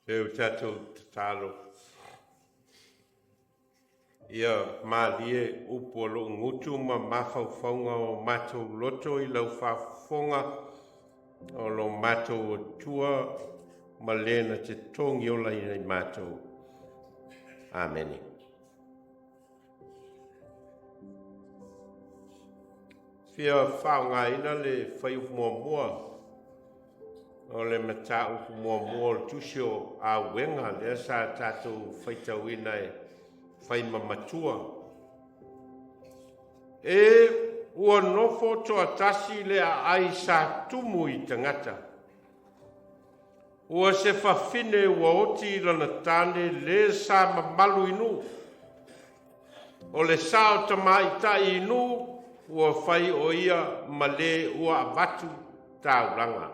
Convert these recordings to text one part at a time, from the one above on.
E o tatou tatalo. Ia malie upu a lou gutu ma mafaufauga o matou loto i lau faafofoga o lo matou Atua ma le na te togi olaina i matou. Amene. Fia faaaogaina le fuaiupu muamua o le mataupu muamua o le tusi o Auega lea sa tatou faitauina e fai ma matua. E ua nofo toatasi le aai sa tumu i tagata. Ua se fafine ua oti lana tane le sa mamalu i nuu. O le sao tamaitai i nuu ua fai o ia ma le ua avatu taulaga.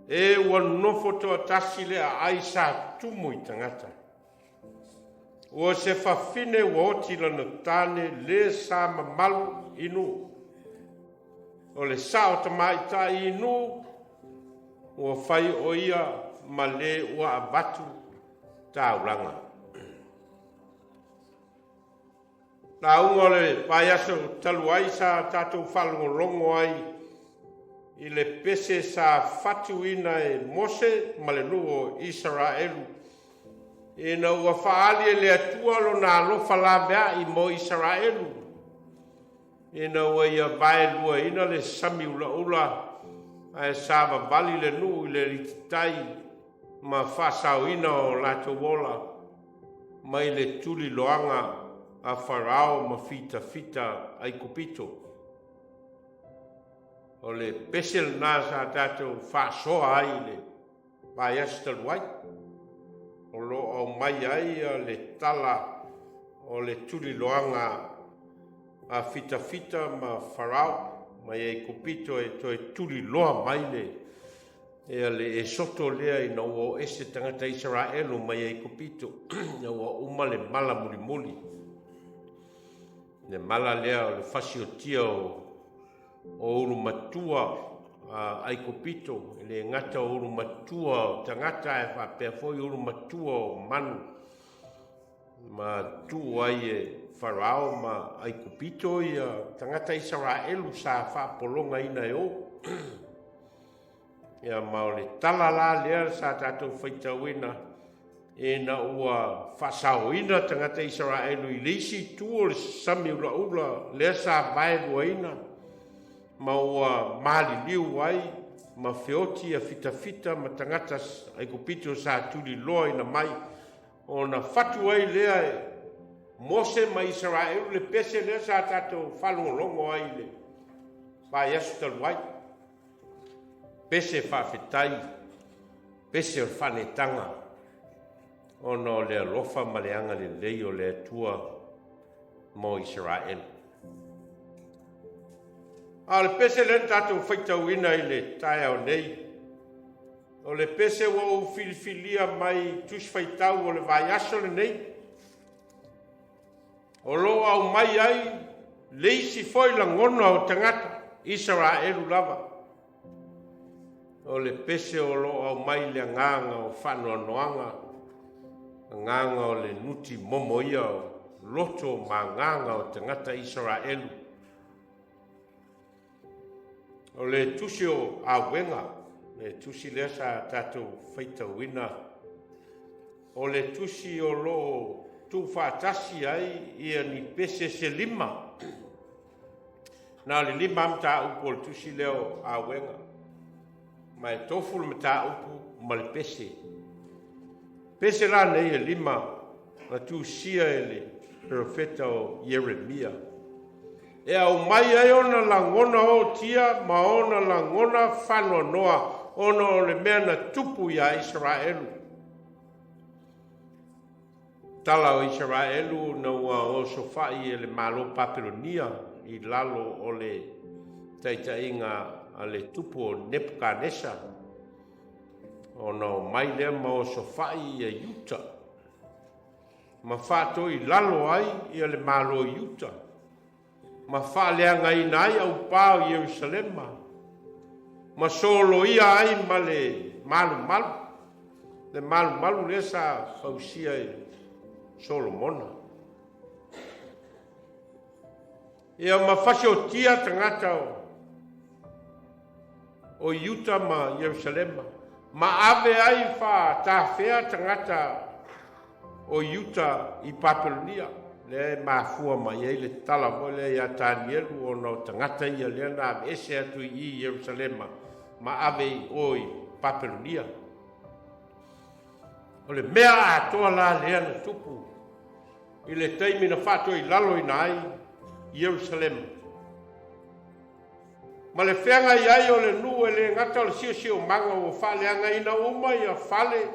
E ua nofo toatasi le aai sa tumu i tagata. Ua se fafine ua oti lana tane le sa mamalu i nuu. O le sao tamaitai i nuu ua fai o ia ma le ua avatu taulaga. Lauga o le vaiaso talu ai sa tatou faalogologo ai i le pese sa fatuina e Mose ma le nuu o Isaraelu ina ua faaali e le Atua lona alofa laveai mo Isaraelu ina ua ia vaeluaina le sami ulaula ae savavali le nuu i le alititai ma faasaoina o latou ola mai le tuliloaga a Farao ma fitafita Aikupito. O le pese lena sa tatou faasoa ai i le vaiaso talu ai, o lo o aumai ai le tala o le tuliloaga a fitafita ma Farao mai Aikupito e toe tuliloa mai le Ia le Esoto lea ina ua o ese tagata Isaraelu mai Aikupito, ina ua uma le mala mulimuli, le mala lea o le fasiotia o o ulu matua a Aikupito, e le gata o ulu matua o tagata ae faapea foi ulu matua o manu, ma tuu ai e Farao ma Aikupito ia tagata Isaraelu sa faapologaina e o. Ia ma o le tala la lea sa tatou faitauina ina ua faasaoina tagata Isaraelu i le isi itu o le sami ulaula lea sa vaeluaina ma ua maliliu ai ma feoti ia fitafita ma tagata Aikupito sa tuliloaina mai ona fatu ai lea e Mose ma Isaraelu le pese lea sa tatou faalogologo ai i le vaiaso talu ai. Pese faafetai, pese o le faanetaga, ona o le alofa ma le agalelei o le Atua mo Isaraelu. A o le pese lea na tatou faitauina i le taeao nei, o le pese ua ou filifilia mai Tusi Faitau o le vaiaso lenei, O lo o aumai ai le isi foi lagona o tagata Isaraelu lava. O le pese o lo o aumai le agaga o faanoanoaga, agaga o le nuti momo ia o loto ma agaga o tagata Isaraelu. O le tusi o Auega, le tusi lea sa tatou faitauina, o le tusi o lo o tuufaatasi ai ia ni pese se lima. Na o le lima lava mataupu o le tusi lea o Auega, ma e tofu le mataupu ma le pese. Pese la nei e lima na tusia e le perofeta o Ieremia. E aumai ai ona lagona ootia ma ona lagona faanoanoa ona o le mea na tupu iā Isaraelu. Tala o Isaraelu na ua osofai e le Malo Papelonia i lalo o le taitaiga a le tupu o Nepukanesa, ona omai lea ma osofai ia Iuta. ma faatoilalo ai ia le Malo i uta, ma faaleagaina ai aupā o Ierusalema, ma soloia ai ma le malumalu, le malumalu lea sa fausia e Solomona. Ia ma fasiotia tagata o Iuta ma Ierusalema, ma ave ai faatafea tagata o Iuta i Papelonia, lea e mafua mai ai le tala foi lea ia Tanielu ona o tagata ia lea na aveese atu i Ierusalema ma ave i o i Papelonia. O le mea atoa la lea na tupu i le taimi na faatoilaloina ai Ierusalema. Ma le feagai ai o le nuu e le gata o le siosiomaga ua faaleagaina uma ia fale,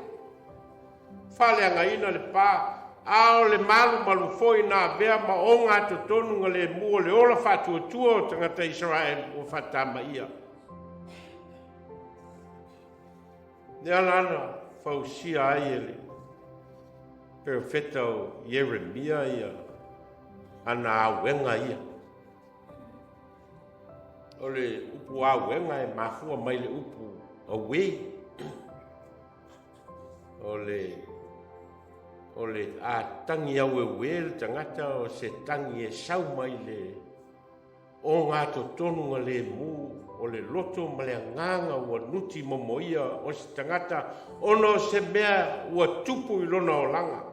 faaleagaina le pa, a o le malumalu foi na avea ma ogatotonu galemu o le ola faatuatua o tagata Isaraelu ua faatamaia. Lea la na fausia ai e le perofeta o Ieremia ia ana auega ia. O le upu auega e mafua mai le upu away. O le o le a tangi aueue le tagata o se tangi e sau mai le ogatotonu galemu o le loto ma le agaga ua nuti momoia o se tagata ona o se mea ua tupu i lona olaga.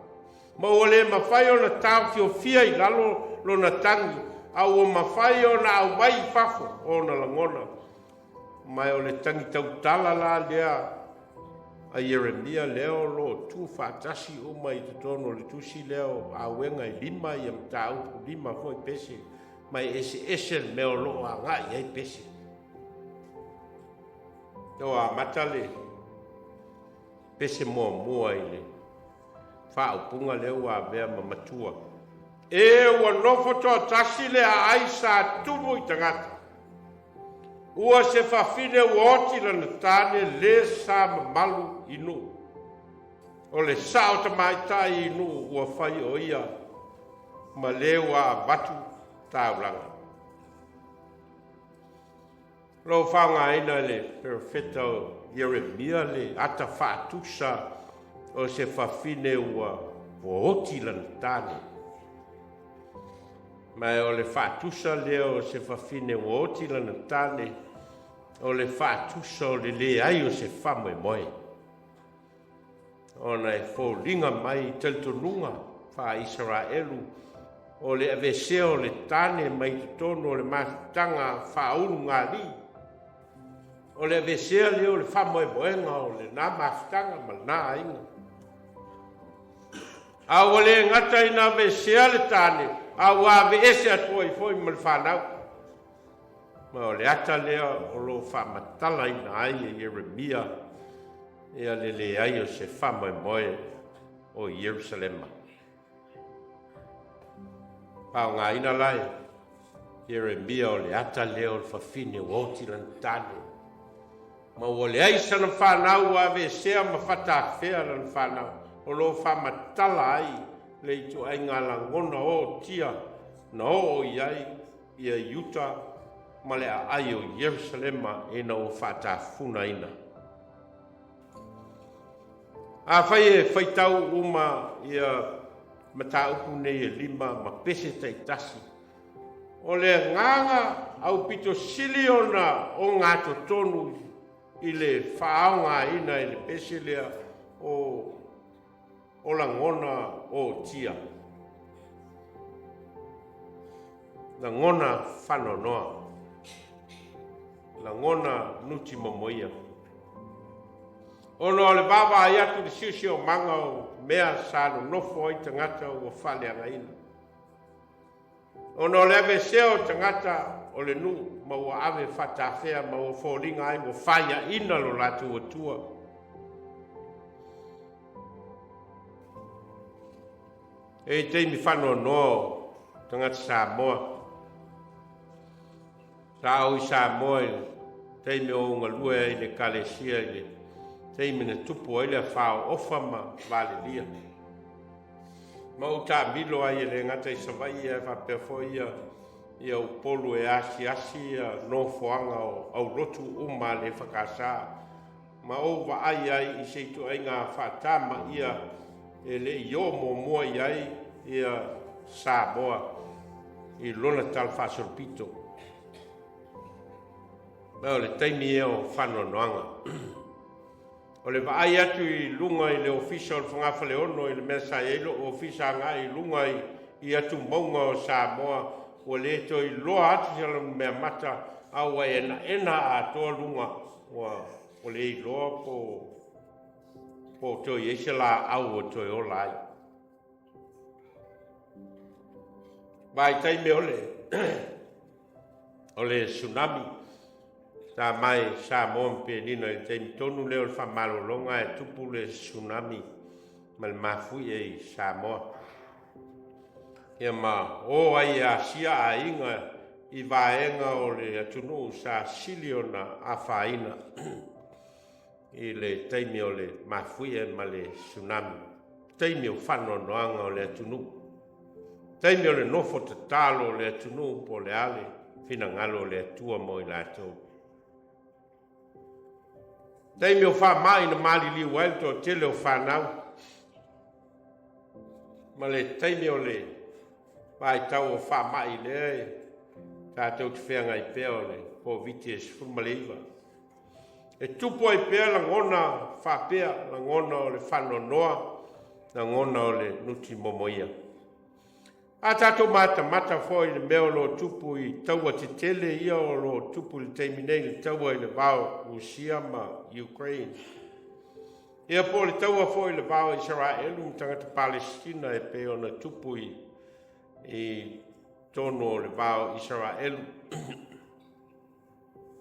Ma ua le mafai ona taofiofia i lalo lona tagi, a ua mafai ona aumai i fafo ona lagona. Ma o le tagi tautala la lea a Ieremia lea o lo o tu faatasi uma i totonu o le tusi lea o Auega e 5 ia mataupu 5 foi pese, ma e eseese le mea o lo o agai ai pese. O amata le pese muamua i le faaupuga lea ua avea ma matua. E ua nofo toatasi le aai sa tumu i tagata. Ua se fafine ua oti lana tane le sa mamalu i nuu. O le sao tamaitai i nuu ua fai o ia ma le ua avatu taulaga. O lo o faaaogaina e le perofeta o Ieremia le ata faatusa o se fafine ua oti lana tane. Ma o le faatusa lea o se fafine ua oti lana tane, o le faatusa o le leai o se faamoemoe. Ona e foliga mai i talitonuga faa-Isaraelu o le aveesea o le tane mai totonu o le mafutaga faaulugalii, o le aveesea lea o le faamoemoega o lena mafutaga ma lena aiga. A ua le gata ina aveesea le tane, a ua aveese atu ai foi ma le fanau. Ma o le ata lea o lo o faamatalaina ai e Ieremia ia le leai o se faamoemoe o Ierusalema. Faaaogaina la e Ieremia o le ata lea o le fafine ua oti lana tane, ma ua leai sana fanau ua aveesea ma fatafea lana fanau, o lo o faamatala ai le ituaiga lagona ootia na oo i ai ia Iuta ma le aai o Ierusalema ina ua faatafunaina. Afai e faitau uma ia mataupu nei e 5 ma pese taitasi, o le agaga aupito sili ona ogatotonu i le faaaogaina e le pese lea o lagona ootia, lagona faanoanoa, lagona nuti momoia. Ona o le vaavaai atu i le siosiomaga o mea sa nonofo ai tagata ua faaleagaina. Ona o le aveesea o tagata o le nuu ma ua ave faatafea ma ua foliga ai ua faiaina lo latou Atua. E i taimi faanoanoa o tagata Samoa. Sa ou i Samoa i le taimi o ou galue ai i le Ekalesia i le taimi na tupu ai le afa o Ofa ma Valelia. Ma ou taamilo ai e le gata i Savaii ae faapea foi ia Upolu e asiasi ia nofoaga o aulotu uma a le EFKS. ma ou vaai ai i se ituaiga faatamaia e le i oo muamua i ai ia Samoa i lona talafaasolopito. Ma o le taimi ia o faanoanoaga. O le vaai atu i luga i le ofisa o le Fogafaleono i le mea sa i ai lou ofisa agai i luga i atumauga o Samoa, ua le toe iloa atu se meamata, a ua enaena atoa luga, ua le iloa po o toe i ai se laau o toe ola ai. Vaitaimi o le tsunami sa mai Samoa ma Penina i le taimi tonu lea o le faamalologa e tupu le tsunami ma le mafuie i Samoa. Ia ma o ai e asia aiga i vaega o le atunuu sa sili ona afaina i le taimi o le mafuie ma le tsunami. Taimi o faanoanoaga o le atunuu, taimi o le nofo tatalo o le atunuu po o le a le finagalo o le Atua mo i latou. Taimi o faamai na maliliu ai le toatele o fanau, ma le taimi o le vaitau o faamai lea e tatou te feagai pea o le Koviti-19. E tupu ai pea lagona faapea, lagona o le faanoanoa, lagona o le nutimomoia. A tatou matamata foi i le mea o lo o tupu i taua tetele ia o lo o tupu i le taimi nei, le taua i le va o Rusia ma Ukraine, ia po o le taua foi i le va o Isaraelu ma tagata Palesitina e pei ona tupu i totonu o le va o Isaraelu.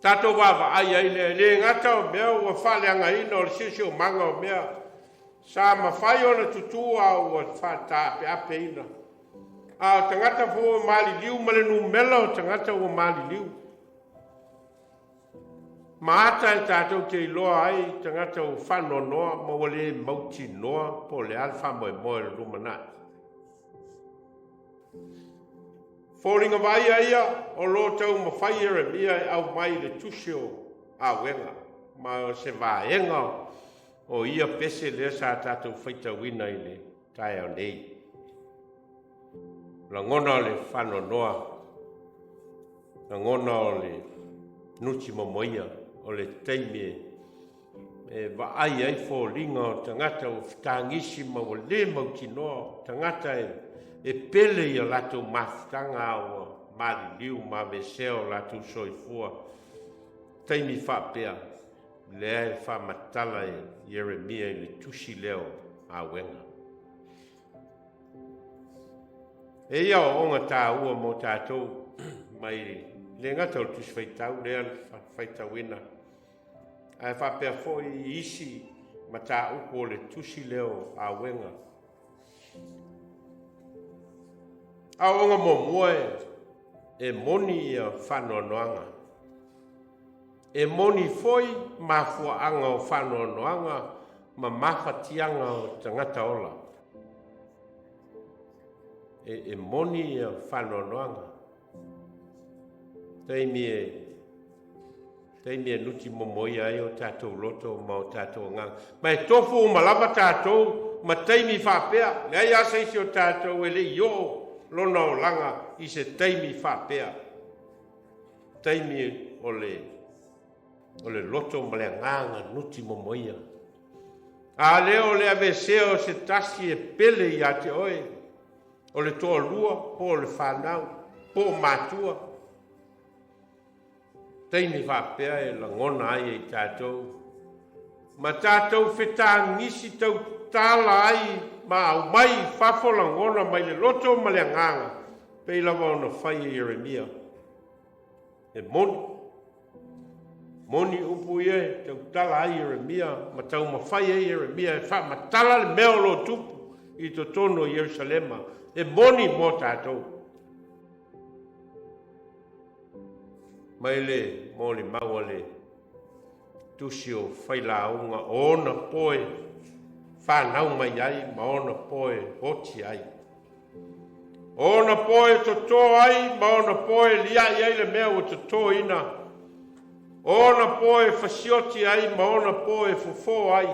Tatou vaavaai ai lea, e le gata o mea ua faaleagaina o le siosiomaga o mea sa mafai ona tutū a ua faataapeapeina. A o tagata foi ua maliliu ma le numera o tagata ua maliliu. Ma ata e tatou te iloa ai tagata ua faanoanoa ma ua le mautinoa po o le a le faamoemoe o le lumanai. Foliga vaaia ia o lo o taumafai Ieremia e aumai i le tusi o Auega, ma o se vaega o ia pese lea sa tatou faitauina i le taeao nei. Lagona o le faanoanoa, lagona o le nutimomoia, o le taimi e vaai ai foliga o tagata ua fetagisi ma ua le mautinoa, tagata e pele i a latou mafutaga a ua maliliu ma aveesea o latou soifua. Taimi faapea lea e faamatala e Ieremia i le tusi lea o Auega. E ia aoaoga taua mo tatou mai le gata o le tusi faitau lea faitauina, ae faapea foi i isi mataupu o le tusi lea o Auega. Aoaoga muamua e moni ia faanoanoaga. E moni foi mafuaaga o faanoanoaga ma mafatiaga o tagata ola. E moni ia faanoanoaga. Taimi e nutimomoia ai o tatou loto ma o tatou agaga. Ma e tofu uma lava tatou ma taimi faapea. Leai lava se isi o tatou e le i oo lona olaga i se taimi faapea. Taimi o le loto ma le agaga nutimomoia. A lea o le aveesea o se tasi e pele ia te oe, o le toalua po o le fanau, po o matua. Taimi faapea e lagona ai e tatou, ma tatou fetagisi tautala ai ma aumai i fafo lagona mai le loto ma le agaga, pei lava ona fai e Ieremia. E moni, moni upu ia e tautala ai Ieremia ma taumafai ai Ieremia e faamatala le mea o lo o tupu i totonu o Ierusalema. E moni mo tatou. Mai le molimau a le tusi o Failauga o ona poe whanau mai ai ma ona poe oti ai. O ona poe toto ai ma ona poe liai ai le mea ua totoina. O ona po e fasioti ai ma ona po e fofo ai,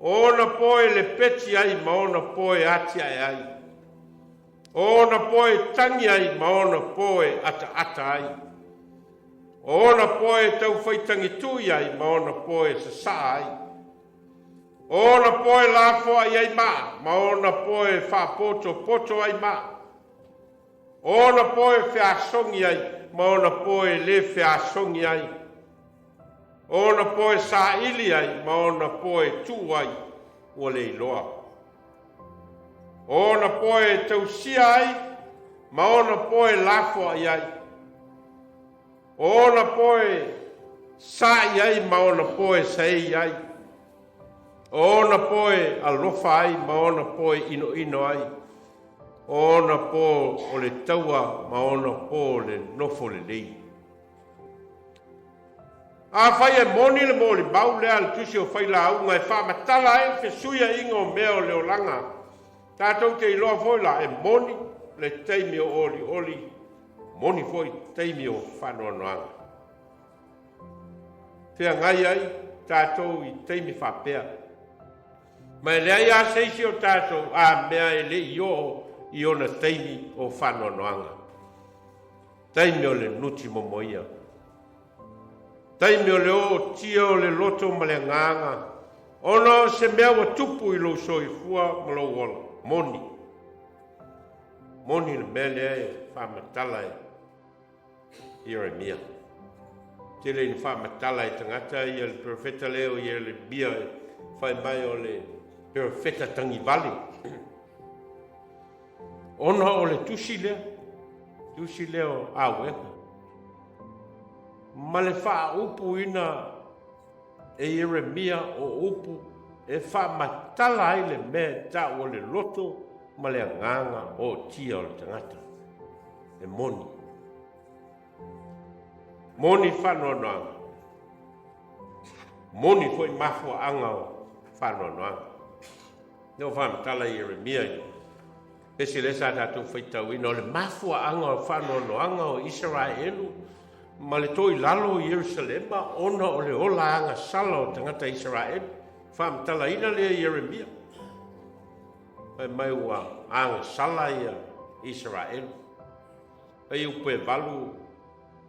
o ona po e lepeti ai ma ona po e atiae ai, o ona po e tagi ai ma ona po e ataata ai, o ona po e taufaitagitui ai ma ona po e sasaa ai, o ona po e lafoai ai maa ma ona po e faapotopoto ai maa, o ona po e feasogi ai ma ona po e lē feasogi ai, o ona po e saili ai ma ona po e tuu ai ua le iloa, o ona po e tausia ai ma ona po e lafoai ai, o ona po e sa'i ai ma ona po e saei ai, o ona po e alofa ai ma ona po e inoino ai, o ona po o le taua ma ona po o le nofo lelei. Afai e moni le molimau lea a le Tusi o Failauga e faamatala ai le fesuiaiga o mea o le olaga, tatou te iloa foi la e moni le taimi o olioli, moni foi taimi o faanoanoaga. Feagai ai tatou i taimi faapea. Ma e leai lava se isi o tatou a mea e le i oo i ona taimi o faanoanoaga. Taimi o le nuti momoia. Taimi o le ootia o le loto ma le agaga, ona o se mea ua tupu i lou soifua ma lou ola. Moni. Moni le mea lea e faamatala e Ieremia. Tele ina faamatala e tagata ia le perofeta lea o Ieremia e fai mai o le perofeta tagivale. Ona o le tusi lea, tusi lea o Auega, ma le faaupuina e Ieremia o upu e faamatala ai le mea e tau o le loto ma le agaga ootia o le tagata. E moni. Moni faanoanoaga. Moni foi mafuaaga o faanoanoaga. Lea ua faamatala Ieremia i pese lea sa tatou faitauina o le mafuaaga o faanoanoaga o Isaraelu ma le toilalo o Ierusalema ona o le ola agasala o tagata Isaraelu. Faamatalaina lea Ieremia. Fai mai ua agasala ia Isaraelu. Ai upu e 8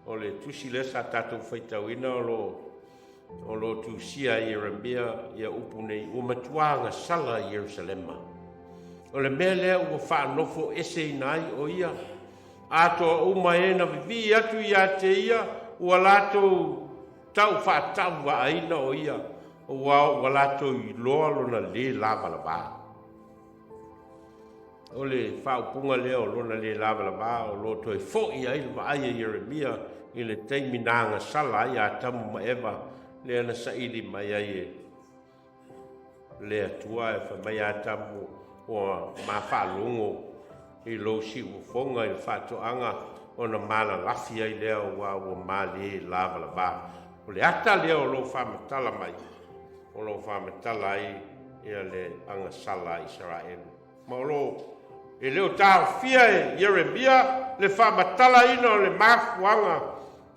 o le tusi lea sa tatou faitauina o lo tusia e Ieremia ia upu nei, ua matua agasala Ierusalema. O le mea lea ua faanofo eseina ai o ia, atoa uma e na vivii atu ia te ia, ua latou tau faatauvaaina o ia, ua latou iloa lona lē lavalavā. O le faaupuga lea o lona lē lavalavā o lo toe fo'i ai le vaai a Ieremia i le taimi na agasala ai Atamu ma Eva, lea na saili mai ai e le Atua e fai mai Atamu ua mafaalogo i lou siufofoga i le faatoaga ona malalafi ai lea ua malē lavalavā. O le ata lea o lou faamatala mai, o lou faamatala ai ia le agasala a Isaraelu. Ma o lo e le o taofia e Ieremia le faamatalaina o le mafuaga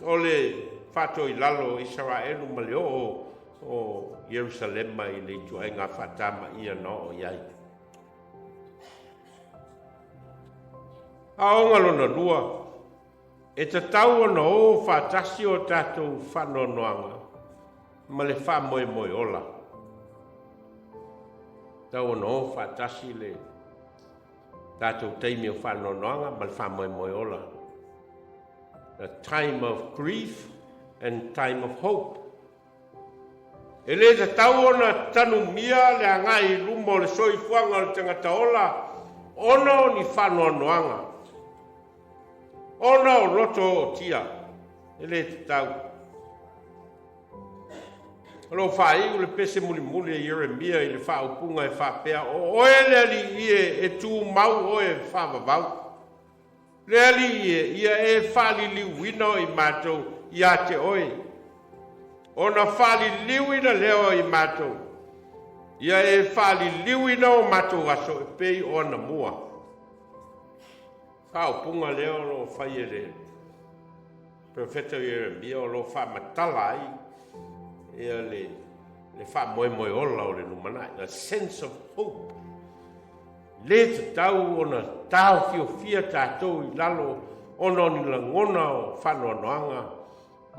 o le faatoilalo o Isaraelu ma le oo o Ierusalema i le ituaiga faatamaia na oo i ai. Aoga lona lua, e tatau ona o faatasi o tatou faanoanoaga ma le faamoemoe ola. Tatau ona o faatasi le tatou taimi o faanoanoaga ma le faamoemoe ola. The time of grief and time of hope. E le tatau ona tanumia le agai i luma o le soifuaga o le tagata ola ona o ni faanoanoaga, ona o loto ootia, e le tatau. O lou faaiu le pese mulimuli e Ieremia i le faaupuga e faapea, o oe le Alii e, e tumau oe faavavau. Le Alii e, ia e faaliliuina o i matou ia te oe, ona faaliliuina lea o i matou, ia e faaliliuina o matou aso e pei o anamua. Faaupuga lea o loo fai e le Perofeta o Ieremia o lo o faamatala ai ia le, le faamoemoe ola o le lumanai, a sense of hope. Le tatau ona taofiofia tatou i lalo ona o ni lagona o faanoanoaga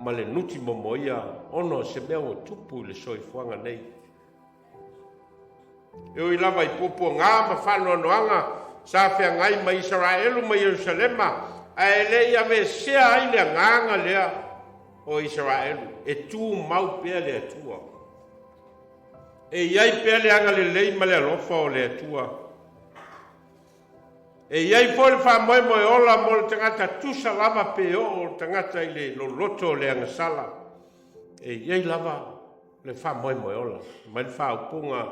ma le nuti momoia ona o se mea ua tupu i le soifuaga nei. E ui lava i puapuaga ma faanoanoaga sa feagai ma Isaraelu ma Ierusalema, ae le i aveesea ai le agaga lea o Isaraelu, e tumau pea le Atua. E i ai pea le agalelei ma le alofa o le Atua. E i ai foi le faamoemoe ola mo le tagata tusa lava pe oo le tagata i le loloto o le agasala. E i ai lava le faamoemoe ola. Mai le faaupuga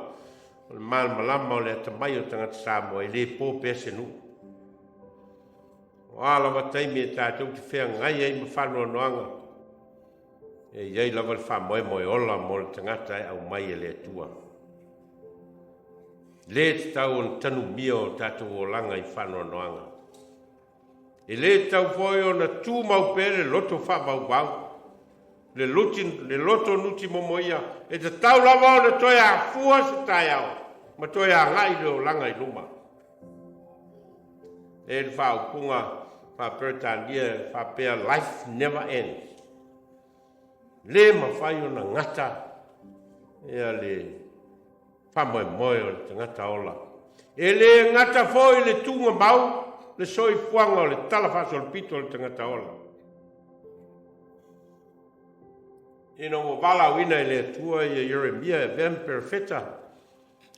o le malamalama o le atamai o tagata Samoa, e le po pea se nuu. O a lava taimi e tatou te feagai ai ma faanoanoaga, e i ai lava le faamoemoe ola mo le tagata e aumai e le Atua. Le tatau ona tanumia o tatou olaga i faanoanoaga. E le tatau foi ona tumau pea le loto faavauvau, le, luti, le loto nuti momoia, e tatau lava ona toe afua se taeao ma toe agai le olaga i luma. E le faaupuga faa-Peretania e faapea, life never ends. Le mafai ona gata ia le faamoemoe o le tagata ola. E le gata foi le tugamau le soifuaga o le tala faasolopito o le tagata ola. Ina ua valaauina e le Atua ia Ieremia e avea ma perofeta,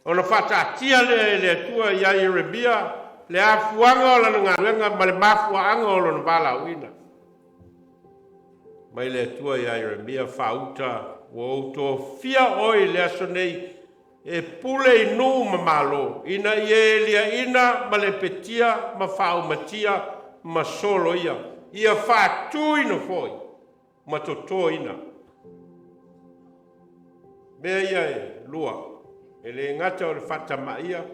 ona faataatia lea e le Atua iā Ieremia le afuaga o lana galuega ma le mafuaaga o lona valaauina. Mai le Atua iā Ieremia, faauta ua ou tofia oe i le aso nei e pule i nuu ma malo, ina ia e liaina ma lepetia ma faaumatia ma soloia, ia faatuina foi ma totoina. Mea ia e lua, e le gata o le faatamaia,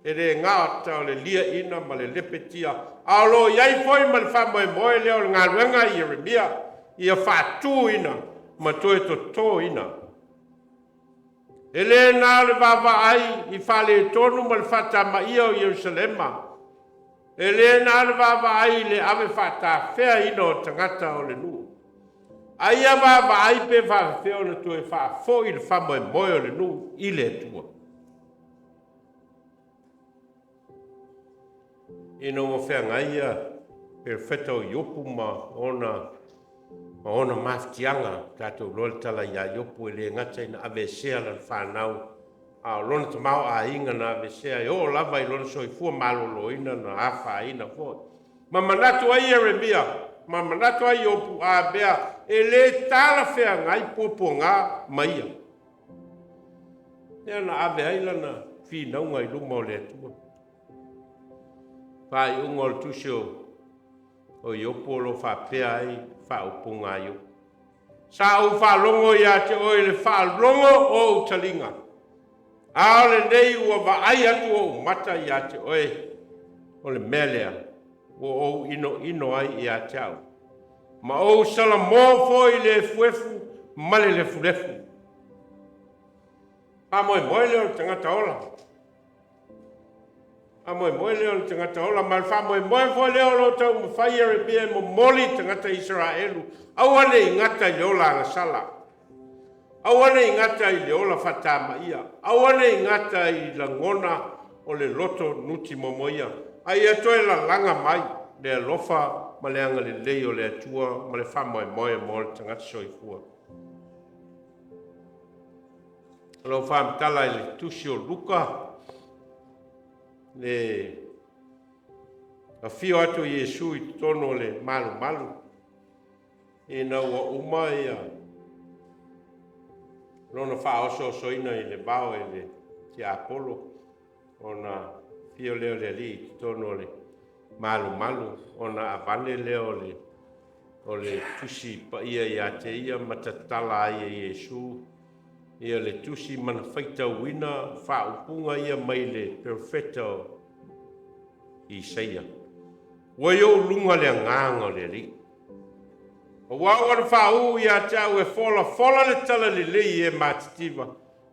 e le gata o le liaina ma le lepetia, a o lo o i ai foi ma le faamoemoe lea o le galuega a Ieremia, ia faatuina ma toe totoina. E le na o le vaavaai i faaletonu ma le faatamaia o Ierusalema, e le na o le vaavaai i le ave faatafeaina o tagata o le nuu, a ia vaavaai pe faafefea ona toe faafoi le faamoemoe o le nuu i le Atua. Ina ua feagai ia perofeta o Iopu ma ona ma ona mafatiaga, tatou iloa le tala iā Iopu, e le gata ina aveesea lana fanau, a o lona tamaoaiga na aveesea e oo lava i lona soifua maloloina na afaina foi. Ma manatu ai Ieremia, ma manatu ai Iopu, a mea e le talafeagai puapuaga ma ia. Lea na ave ai lana finauga i luma o le Atua. Faaiuga o le tusi o Iopu o lo o faapea ai faaupuga a Iopu. Sa ou faalogo ia te oe i le faalogo o ou taliga, a o lenei ua vaai atu ou mata ia te oe, o le mea lea ua ou inoino ai ia te au, ma ou salamo foi i le efuefu ma le lefulefu. Faamoemoe lea o le tagata ola. Faamoemoe lea o le tagata ola, ma le faamoemoe foi lea o lo o taumafai Ieremia e momoli i tagata Isaraelu, aua ne i gata i le ola agasala, aua ne i gata i le ola faatamaia, aua ne i gata i lagona o le loto nuti momoia, a ia toe lalaga mai le alofa ma le agalelei o le Atua ma le faamoemoe mo le tagata soifua. O lau faamatala i le tusi o Luka, le afio atu o Iesu i totonu o le malumalu, ina ua uma ia lona faaosoosoina i le vao e le tiapolo, ona afio lea o le Alii i totonu o le malumalu, ona avane lea o le o le tusi paia ia te ia ma tatala ai e Iesu ia le tusi ma na faitauina faaupuga ia mai le perofeta o Isaia. Ua i ou luga le agaga o le Alii. Aua ua na faauu ia te au e folafola le talalelei i e matitiva,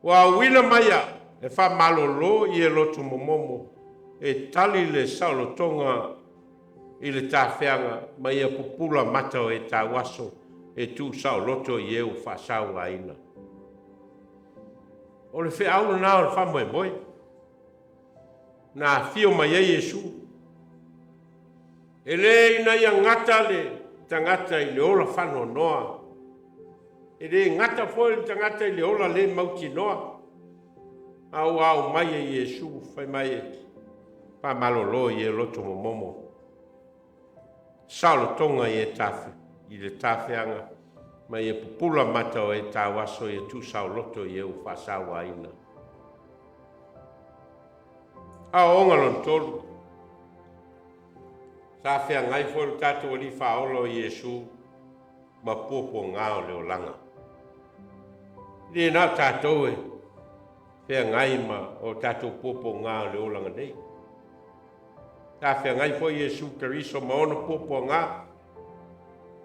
ua auina mai au e faamalōlō i e loto momomo, e tali le saolotoga i le tafeaga, ma ia pupula mata o e tauaso e tuusaoloto i e ua faasauaina. O le feau lena o le faamoemoe na afio mai ai Iesu. E le ina ia gata le tagata i le ola faanoanoa, e le gata foi le tagata i le ola le mautinoa, a ua aumai e Iesu fai mai e faamalolo i e loto momomo, saolotoga i e tafe, i le tafeaga, ma ia pupula mata o e tauaso ia tuusaoloto i e ua faasauaina. Aoaoga lona tolu, sa feagai foi lo tatou Alii Faaola o Iesu ma puapuaga o le olaga. E le na o tatou e feagai ma o tatou puapuaga o le olaga nei. Sa feagai foi Iesu Keriso ma ona puapuaga,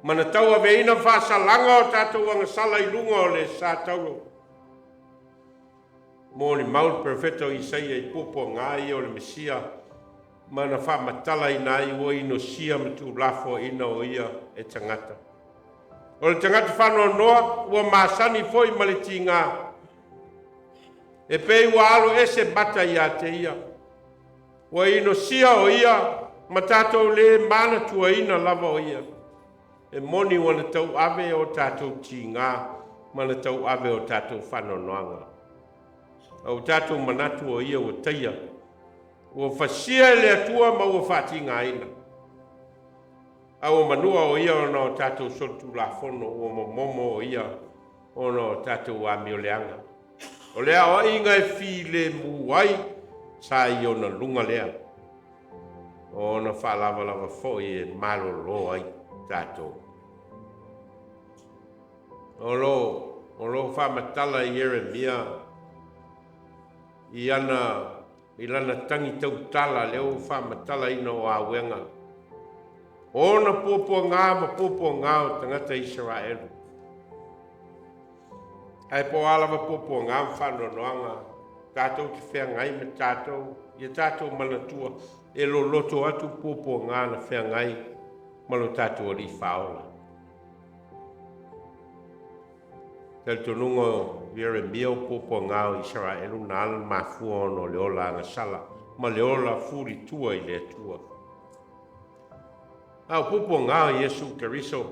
ma na tauaveina faasalaga o tatou agasala i luga o le sa tauro. Molimau le perofeta o Isaia i puapuaga ia o le Mesia ma na faamatalaina ai ua inosia ma tuulafoaiina o ia e tagata. O le tagata faanoanoa ua masani foi ma le tiga, e pei ua alo ese mata ia te ia. Ua inosia o ia ma tatou le manatuaina lava o ia. E moni ua na tauave o tatou tiga ma na tauave o tatou faanoanoaga. A ua tatou manatu o ia ua taia, ua fasia e le Atua ma ua faatigaina. A ua manua o ia ona o tatou solitulafono, ua momomo o ia ona o tatou amioleaga. O le aoaiga e filemu ai sa i ona luga lea, o ona faalavalava foi e malolo ai tatou. O lo o faamatala i Ieremia i ana i lana tagi tautala lea ua faamatalaina o auega ona puapuaga ma puapuaga o tagata Isaraelu. Ae po o a lava puapuaga ma faanoanoaga tatou te feagai ma tatou, ia tatou manatua e loloto atu puapuaga na feagai ma lo tatou Alii Faaola. Talitonuga o Ieremia o puapuaga o Isaraelu na ala mafua ona o le ola agasala ma le ola fulitua i le Atua. A o puapuaga o Iesu Keriso,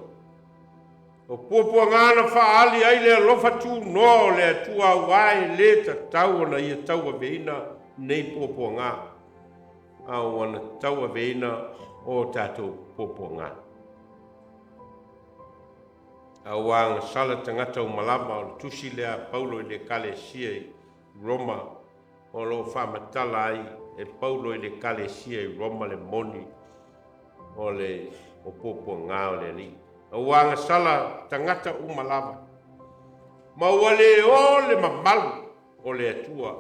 o puapuaga na faaali ai le alofa tunoa o le Atua aua e le tatau ona ia tauaveina nei puapuaga, a ua na tauaveina o tatou puapuaga. Aua agasala tagata uma lava, o le tusi lea a Paulo i le Ekalesia i Roma, o lo o faamatala ai e Paulo i le Ekalesia i Roma le moni o le o puapuaga o le Alii. Aua agasala tagata uma lava, ma ua le o le mamalu o le Atua.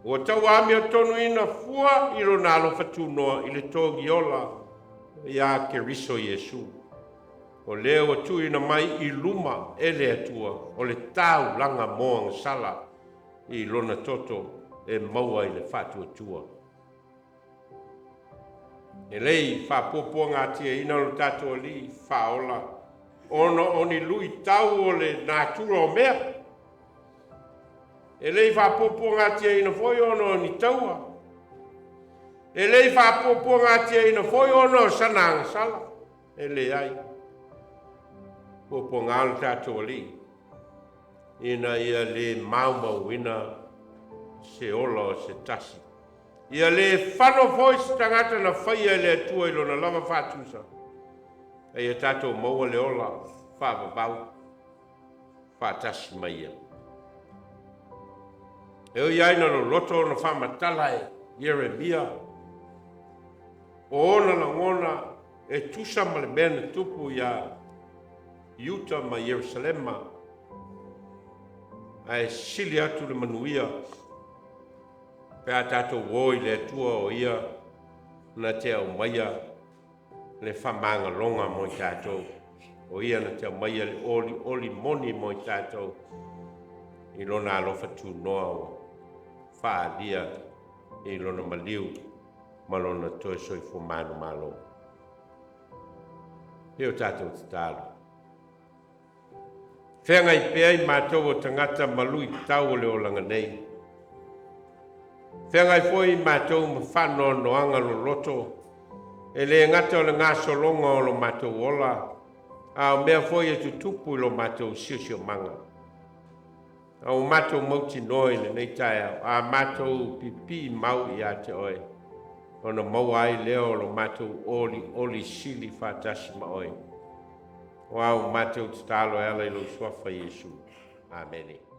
Ua tauamiotonu fua i lona alofa tunoa i le togiola iā Keriso Iesu. O lea ua tuuina mai i luma e le Atua o le taulaga mo agasala i lona toto e maua i le faatuatua. E lei faapuapuagatiaina lo tatou Alii Faaola ona o ni luitau o le natura o mea. E lei faapuapuagatiaina foi ona o ni taua. E lei faapuapuagatiaina foi ona o sana agasala. E leai. Puapuaga lo tatou Alii ina ia le maumauina se ola o se tasi. Ia le fano foi se tagata na faia e le Atua i lona lava faatusa, a ia tatou maua le ola faavavau faatasi mai ia. E ui ai na loloto ona faamatala e Ieremia o ona lagona e tusa ma le mea na tupu iā Iuta ma Ierusalema, ae sili atu le manuia pe a tatou o i le Atua o ia na te aumaia le faamagaloga mo i tatou. O Ia na te aumaia le olioli moni mo i tatou i Lona alofa tunoa ua faaalia i Lona maliu ma Lona toe soifua manumalo. E o tatou tatalo. Feagai pea i matou o tagata ma luitau o le olaga nei. Feagai foi i matou ma faanoanoaga loloto, e le gata o le gasologa o lo matou ola, a o mea foi e tutupu i lo matou siosiomaga. A ua matou mautinoa i lenei taeao, a matou pipii mau ia te oe, ona maua ai lea o lo matou olioli sili faatasi ma oe. O a ua matou tatalo e ala i lou suafa Iesu. Amene.